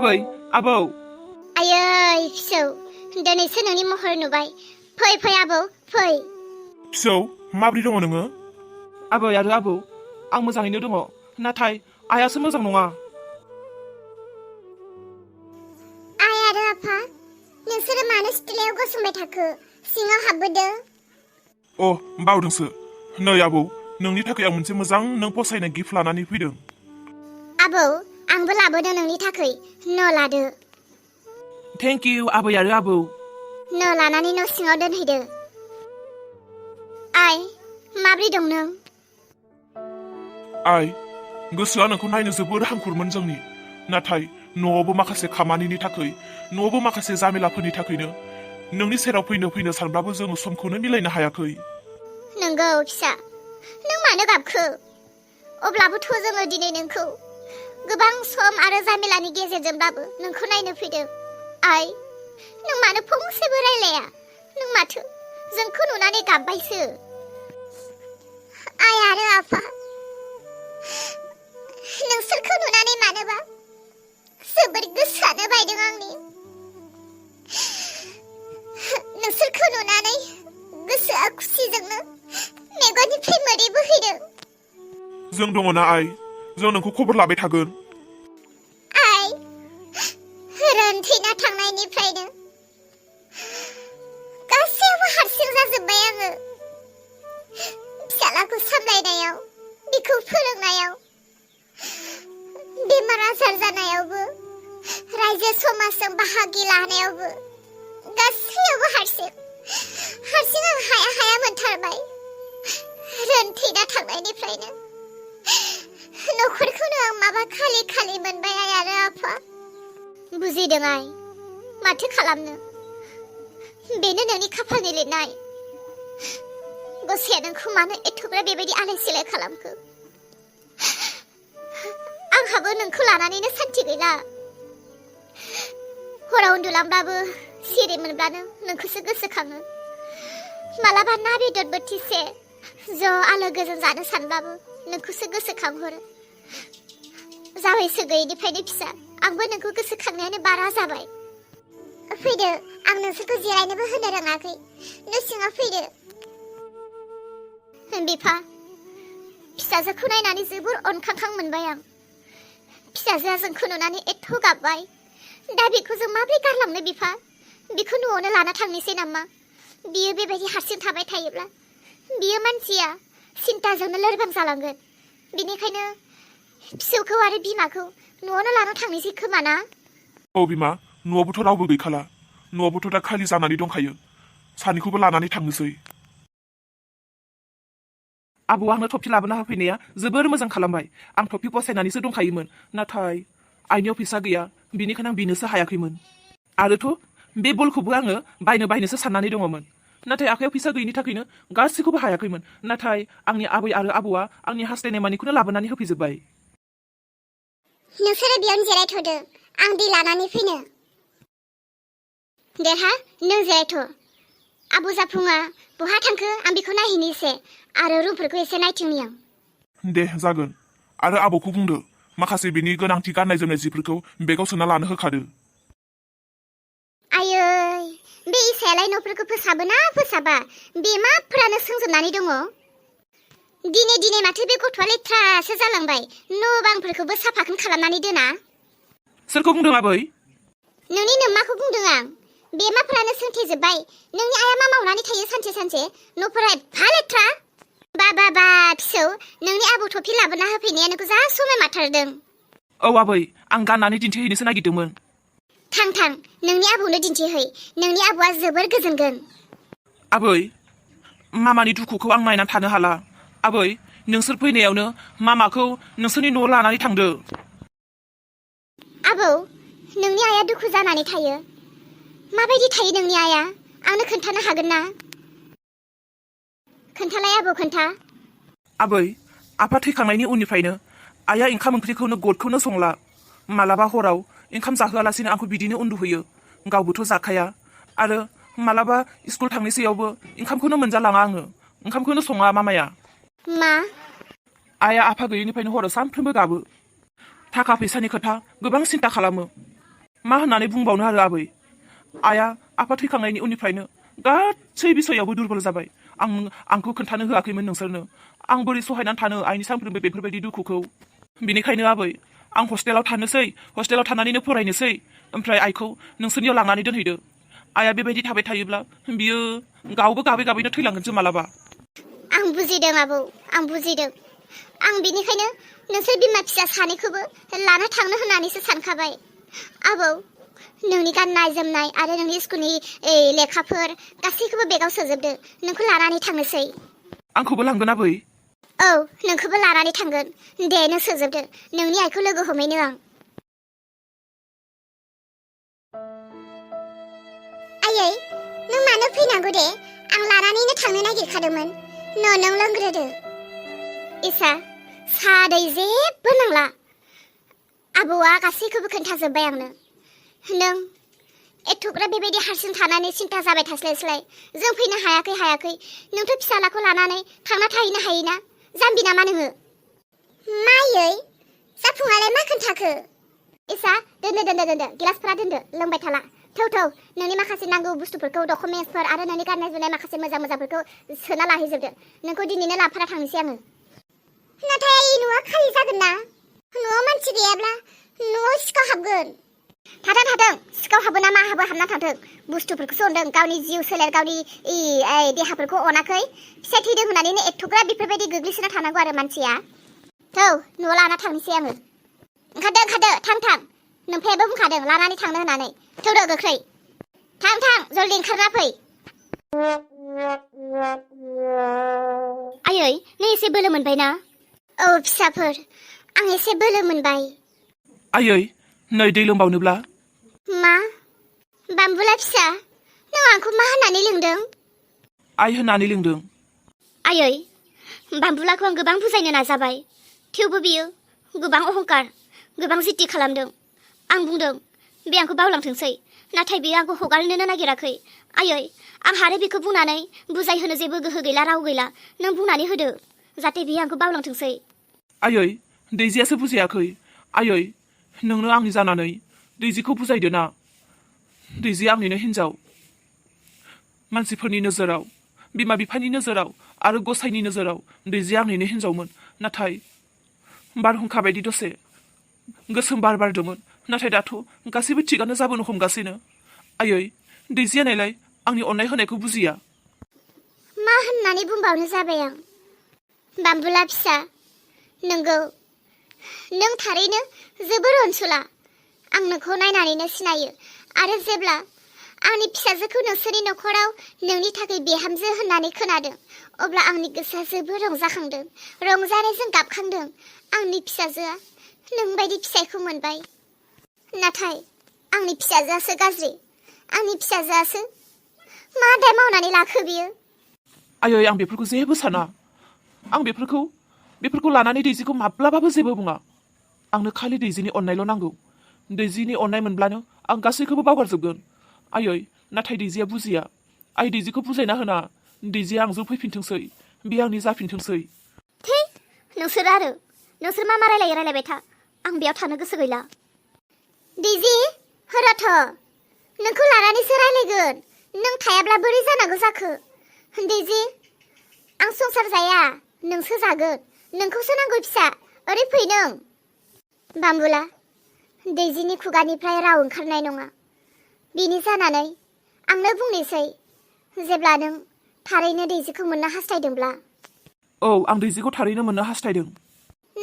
आबै आबौ आयै फिसौ दिनैसो नोंनि महर नुबाय फै फै आबौ फै फिसौ माब्रै दङ नोङो आबै आरो आबौ आं मोजाङैनो दङ नाथाय आइयासो मोजां नङा आइ आरो आफा नोंसोरो मानो सिथ्लायाव गसंबाय थाखो सिङाव हाबबोदो बावदोंसो नै आबौ नोंनि थाखाय आं मोनसे मोजां नों फसायनाय गिफ्ट लानानै फैदों आबौ आंबो लाबोदों नोंनि थाखाय न' लादो थेंक इउ आबै आरो आबौ न' लानानै न' सिङाव दोनहैदो आइ माब्रै दं नों आइ गोसोआ नोंखौ नायनो जोबोर हांखुरमोन जोंनि नाथाय न'आवबो माखासे खामानिनि थाखाय न'आवबो माखासे जामेलाफोरनि थाखायनो नोंनि सेराव फैनो सानब्लाबो जोङो समखौनो मिलायनो हायाखै नंगौ फिसा नों मानो गाबखो अब्लाबोथ' जोङो दिनै नोंखौ गोबां सम आरो जामेलानि गेजेरजोंब्लाबो नोंखौ नायनो फैदों आइ नों मानो फंसेबो रायलाया नों माथो जोंखौ नुनानै गाबबायसो आइ आरो आफा नोंसोरखौ नुनानै मानोबा जोबोर गोसोआनो बायदों आंनि नोंसोरखौ नुनानै गोसोआ खुसिजोंनो मेगननिफ्राय मोदै बोहैदों जों दङना आइ जों नोंखौ खबर लाबाय थागोन आइ थैना थांनायनिफ्रायनो गासैबो हारसिं जाजोब्बाय आङो फिसालाखौ सामलायनायाव बिखौ फोरोंनायाव बेमार आजार जानायावबो रायजो समाजजों बाहागि लानायावबो गासैयावबो हारसिं आं हाया मोनथारबाय थैना थांनायनिफ्रायनो न'खरखौनो आं माबा खालि मोनबाय आइ आरो आफा बुजिदों आइ माथो खालामनो बेनो नोंनि खाफालनि लिरनाय गसाया नोंखौ मानो एथ'ग्रा बेबायदि आलाय सिलाय खालामखो आंहाबो नोंखौ लानानैनो सान्थि गैला हराव उन्दुलांब्लाबो सिरि मोनब्लानो नोंखौसो गोसोखाङो मालाबा ना बेदर बोथिसे ज' आलो गोजोन जानो सानब्लाबो नोंखौसो गोसोखांहरो जावैसो गैयैनिफ्रायनो फिसा आंबो नोंखौ गोसोखांनायानो बारा जाबाय फैदो आं नोंसोरखौ जिरायनोबो होनो रोङाखै न' सिङाव फैदो बिफा फिसाजोखौ नायनानै जोबोर अनखांखां मोनबाय आं फिसाजोआ जोंखौ नुनानै एथ' गाबबाय दा बेखौ जों माबोरै गारलांनो बिफा बेखौ न'आवनो लाना थांनोसै नामा बियो बेबायदि हारसिं थाबाय थायोब्ला बियो मानसिया सिन्ताजोंनो लोरबां जालांगोन बेनिखायनो फिसौखौ आरो बिमाखौ न'आवनो लाना थांनोसै खोमा ना बिमा न'आवबोथ' रावबो गैखाला न'आवबोथ' दा खालि जानानै दंखायो सानैखौबो लानानै थांनोसै आबौ आंनो टफि लाबोना होफैनाया जोबोर मोजां खालामबाय आं टफि फसायनानैसो दंखायोमोन नाथाय आइनियाव फैसा गैया बेनिखायनो आं बिनोसो हायाखैमोन आरोथ' बे बलखौबो आङो बायनोसो साननानै दङमोन नाथाय आखायाव फैसा गैयिनि थाखायनो गासैखौबो हायाखैमोन नाथाय आंनि आबै आरो आबौआ आंनि हास्थायनाय मानिखौनो लाबोनानै होफैजोब्बाय नोंसोरो बेयावनो जिरायथ'दो आं दै लानानै फैनो देरहा नों जिरायथ' आबौ जाफुङा बहा थांखो आं बेखौ नायहैनो एसे आरो रुमफोरखौ एसे नायथिंनि आं दे जागोन आरो आबौखौ बुंदो माखासे बिनि गोनांथि गाननाय जोमनाय जिफोरखौ बेगाव सोना लानो होखादो आयै बे इसायालाय न'फोरखौ फोसाबोना फोसाबा बे माफोरानो सोंजोबनानै दङ दिने माथो बे गथ'आ लेथ्रासो जालांबाय न' बांफोरखौबो साफाखौनो खालामनानै दोना सोरखौ बुंदों आबै नोंनि नोम्माखौ बुंदों आं बे माफोरानो सोंथेजोब्बाय नोंनि आइया मा मावनानै थायो सानसे न'फोरा एफा लेथ्रा बा फिसौ नोंनि आबौ टफि लाबोना होफैनाया नोंखौ जा समाय माथारदों आबै आं गाननानै दिन्थिहैनोसो नागिरदोंमोन थां नोंनि आबौनो दिन्थिहै नोंनि आबौआ जोबोर गोजोनगोन आबै मामानि दुखुखौ आं नायनानै थानो हाला आबै नोंसोर फैनायावनो मामाखौ नोंसोरनि न'आव लानानै थांदो आबौ नोंनि आइया दुखु जानानै थायो माबायदि थायो नोंनि आइया आंनो खोन्थानो हागोन ना खोन्थालाय आबौ खोन्था आबै आफा थैखांनायनि उननिफ्रायनो आइया ओंखाम ओंख्रिखौनो गदखौनो संला मालाबा हराव ओंखाम जाहोआलासिनो आंखौ बिदिनो उन्दुहोयो गावबोथ' जाखाया आरो मालाबा स्कुल थांनोसैयावबो ओंखामखौनो मोनजालाङा आङो ओंखामखौनो सङा मामाया मा आइया आफा गैयैनिफ्रायनो हराव सानफ्रोमबो गाबो थाखा फैसानि खोथा गोबां सिन्ता खालामो मा होननानै बुंबावनो आरो आबै आइया आफा थैखांनायनि उननिफ्रायनो गासै बिसयावबो दुरबल जाबाय आंखौ खोन्थानो होआखैमोन नोंसोरनो आं बोरै सहायनानै थानो आइनि सानफ्रोमबो बेफोरबायदि दुखुखौ बेनिखायनो आबै आं हस्टेलाव थानोसै हस्टेलाव थानानैनो फरायनोसै ओमफ्राय आइखौ नोंसोरनियाव लांनानै दोनहैदो आइया बेबायदि थाबाय थायोब्ला बियो गावबो गाबै गाबैनो थैलांगोनसो मालाबा आं बुजिदों आबौ आं बुजिदों आं बिनिखायनो नोंसोर बिमा फिसा सानैखौबो लाना थांनो होननानैसो सानखाबाय आबौ नोंनि गाननाय जोमनाय आरो नोंनि स्कुलनि लेखाफोर गासैखौबो बेगाव सोजोबदो नोंखौ लानानै थांनोसै आंखौबो लांगोन आबै औ नोंखौबो लानानै थांगोन दे नों सोजोबदो नोंनि आइखौ लोगो हमहैनो आं आयै नों मानो फैनांगौ दे आं लानानैनो थांनो नागिरखादोंमोन नों लोंग्रोदो इसा सादै जेबो नांला आबौआ गासैखौबो खोन्थाजोब्बाय आंनो नों एथ'ग्रा बेबायदि हारसिं थानानै सिन्था जाबाय थास्लायस्लाय जों फैनो हायाखै नोंथ' फिसालाखौ लानानै थांना थाहैनो हायोना जाम्बि नामा नोङो मायै जाफुङालाय मा खोन्थाखो इसा दोनदो गिलासफोरा दोनदो लोंबाय थाला थौ नोंनि माखासे नांगौ बुस्थुफोरखौ डकुमेन्टसफोर आरो नोंनि गाननाय जोमनाय माखासे मोजांफोरखौ सोना लाहैजोबदो नोंखौ दिनैनो लाफाना थांनोसै आङो नाथाय न'आ खालि जागोन ना न'आव मानसि गैयाब्ला न'आव सिखाव हाबगोन थाथों सिखाव हाबो ना मा हाबो हाबना थाथों बुस्थुफोरखौसो अनदों गावनि जिउ सोलेर गावनि देहाफोरखौ अनाखै फिसा थैदों होननानैनो एथ'ग्रा बेफोरबायदि गोग्लैसोना थानांगौ आरो मानसिया थौ न'आव लाना थांनोसै आङो ओंखारदो थां नोमफायाबो बुंखादों लानानै थांनो होननानै थौदो गोख्रै थां जल्दि ओंखारना फै आयै नों एसे बोलो मोनबाय ना औ फिसाफोर आं एसे बोलो मोनबाय आयै नै दै लोंबावनोब्ला मा बाम्बुला फिसा नों आंखौ मा होननानै लिंदों आइ होननानै लिंदों आयै बाम्बुलाखौ आं गोबां बुजायनो नाजाबाय थेवबो बियो गोबां अहंकार गोबां जिद्दि खालामदों आं बुंदों बे आंखौ बावलांथोंसै नाथाय बियो आंखौ हगारनोनो नागिराखै आयै आंहा आरो बेखौ बुंनानै बुजायहोनो जेबो गोहो गैला राव गैला नों बुंनानै होदो जाहाथे बियो आंखौ बावलांथोंसै आयै दैजियासो बुजियाखै आयै नोंनो आंनि जानानै दैजिखौ बुजायदो ना दैजिया आंनिनो हिन्जाव मानसिफोरनि नोजोराव बिमा बिफानि नोजोराव आरो गसाइनि नोजोराव दैजिया आंनिनो हिन्जावमोन नाथाय बारहुंखा बायदि दसे गोसोम बार बारदोंमोन नाथाय दाथ' गासैबो थिगानो जाबोनो हमगासिनो आयै दैजिया नायलाय आंनि अननाय होनायखौ बुजिया मा होननानै बुंबावनो जाबाय आं बाम्बुला फिसा नोंगौ नों थारैनो जोबोर अनसुला आं नोंखौ नायनानैनो सिनायो आरो जेब्ला आंनि फिसाजोखौ नोंसोरनि न'खराव नोंनि थाखाय बिहामजो होननानै खोनादों अब्ला आंनि गोसोआ जोबोर रंजाखांदों रंजानायजों गाबखांदों आंनि फिसाजोआ नोंबायदि फिसायखौ मोनबाय नाथाय आंनि फिसाजोआसो गाज्रि आंनि फिसाजोआसो मा दाय मावनानै लाखो बियो आयै आं बेफोरखौ जेबो साना आं बेफोरखौ लानानै दैजिखौ माब्लाबाबो जेबो बुङा आंनो खालि दैजिनि अननायल' नांगौ दैजिनि अननाय मोनब्लानो आं गासैखौबो बावगारजोबगोन आयै नाथाय दैजिया बुजिया आइ दैजिखौ बुजायना होना दैजिया आंजों फैफिनथोंसै बे आंनि जाफिनथोंसै थै नोंसोर मा रायलायबाय था आं बेयाव थानो गोसो गैला दैजि हरथ' नोंखौ लानानैसो रायलायगोन नों थायाब्ला बोरै जानांगौ जाखो दैजि आं संसार जाया नोंसो जागोन नोंखौसो नांगौ फिसा ओरै फै नों बाम्बुला दैजिनि खुगानिफ्राय राव ओंखारनाय नङा बिनि जानानै आंनो बुंनोसै जेब्ला नों थारैनो दैजिखौ मोननो हास्थायदोंब्ला औ आं दैजिखौ थारैनो मोननो हास्थायदों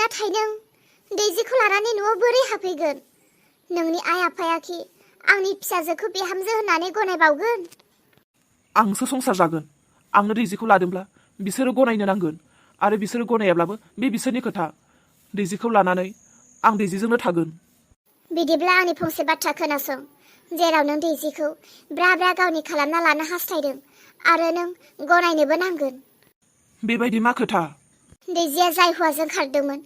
नाथाय नों दैजिखौ लानानै न'आव बोरै हाबफैगोन नोंनि आइ आफायाखि आंनि फिसाजोखौ बिहामजो होननानै गनायबावगोन आंसो संसार जागोन आंनो दैजिखौ लादोंब्ला बिसोरो गनायनो नांगोन आरो बिसोरो गनायाब्लाबो बे बिसोरनि खोथा दैजिखौ लानानै आं दैजिजोंनो थागोन बिदिब्ला आंनि फंसे बाथ्रा खोनासं जेराव नों दैजिखौ ब्रा ब्रा गावनि खालामना लानो हास्थायदों आरो नों गनायनोबो नांगोन बेबायदि मा खोथा दैजिया जाय हौवाजों खारदोंमोन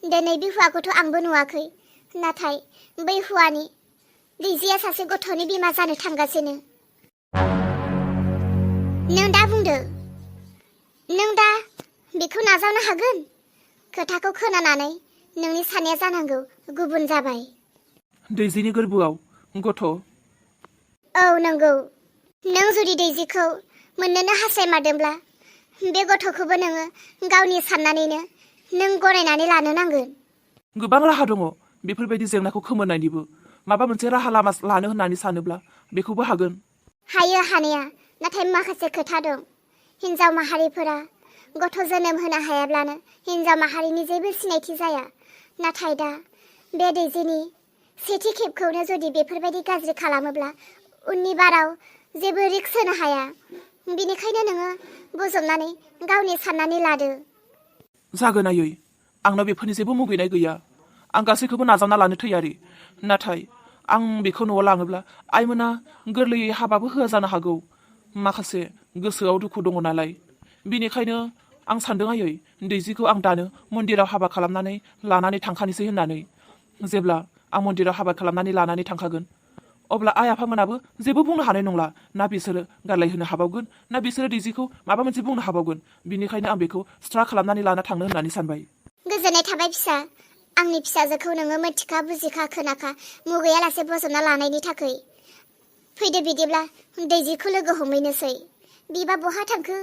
दिनै बे हौवाखौथ' आंबो नुवाखै नाथाय बै हौवानि दैजिया सासे गथ'नि बिमा जानो थांगासिनो नों दा बुंदो नों दा बेखौ नाजावनो हागोन खोथाखौ खोनानानै नोंनि साननाया जानांगौ गुबुन जाबाय दैजिनि गोरबोआव गथ'। औ नंगौ, नों जुदि दैजिखौ मोननोनो हास्थायमारदोंब्ला बे गथ'खौबो नोङो गावनि साननानैनो नों गनायनानै लानो नांगोन। गोबां राहा दङ बेफोरबायदि जेंनाखौ खोमोरनायनिबो। माबा मोनसे राहा लामा लानो होननानै सानोब्ला बेखौबो हागोन। हायो हानाया, नाथाय माखासे खोथा दं। हिन्जाव माहारिफोरा गथ' जोनोम होनो हायाब्लानो हिन्जाव माहारिनि जेबो सिनायथि जाया। नाथाय दा बे दैजिनि सेथि खेबखौनो जुदि बेफोरबायदि गाज्रि खालामोब्ला उननि बाराव जेबो रिक्स होनो हाया। बिनिखायनो नोङो बजबनानै गावनि साननानै लादो। जागोन आयै, आंनाव बेफोरनि जेबो मुगैनाय गैया। आं गासैखौबो नाजावना लानो थैयारि। नाथाय आं बेखौ न'आव लाङोब्ला आइमोना गोरलैयै हाबाबो होआ जानो हागौ। माखासे गोसोआव दुखु दङ नालाय। बिनिखायनो आं सानदों आयै, दैजिखौ आं दानो मन्दिराव हाबा खालामनानै लानानै थांखानोसै होननानै। जेब्ला आं मन्दिराव हाबा खालामनानै लानानै थांखागोन अब्ला आइ आफामोनाबो जेबो बुंनो हानाय नंला। ना बिसोरो गारलायहोनो हाबावगोन, ना बिसोरो दैजिखौ माबा मोनसे बुंनो हाबावगोन। बिनिखायनो आं बेखौ स्ट्रा खालामनानै लाना थांनो होननानै सानबाय। गोजोननाय थाबाय फिसा, आंनि फिसाजोखौ नोङो मिथिखा बुजिखा खोनाखा मुगैयालासे बजबना लानायनि थाखै। फैदो बिदिब्ला दैजिखौ लोगो हमहैनोसै। बिबा बहा थांखो?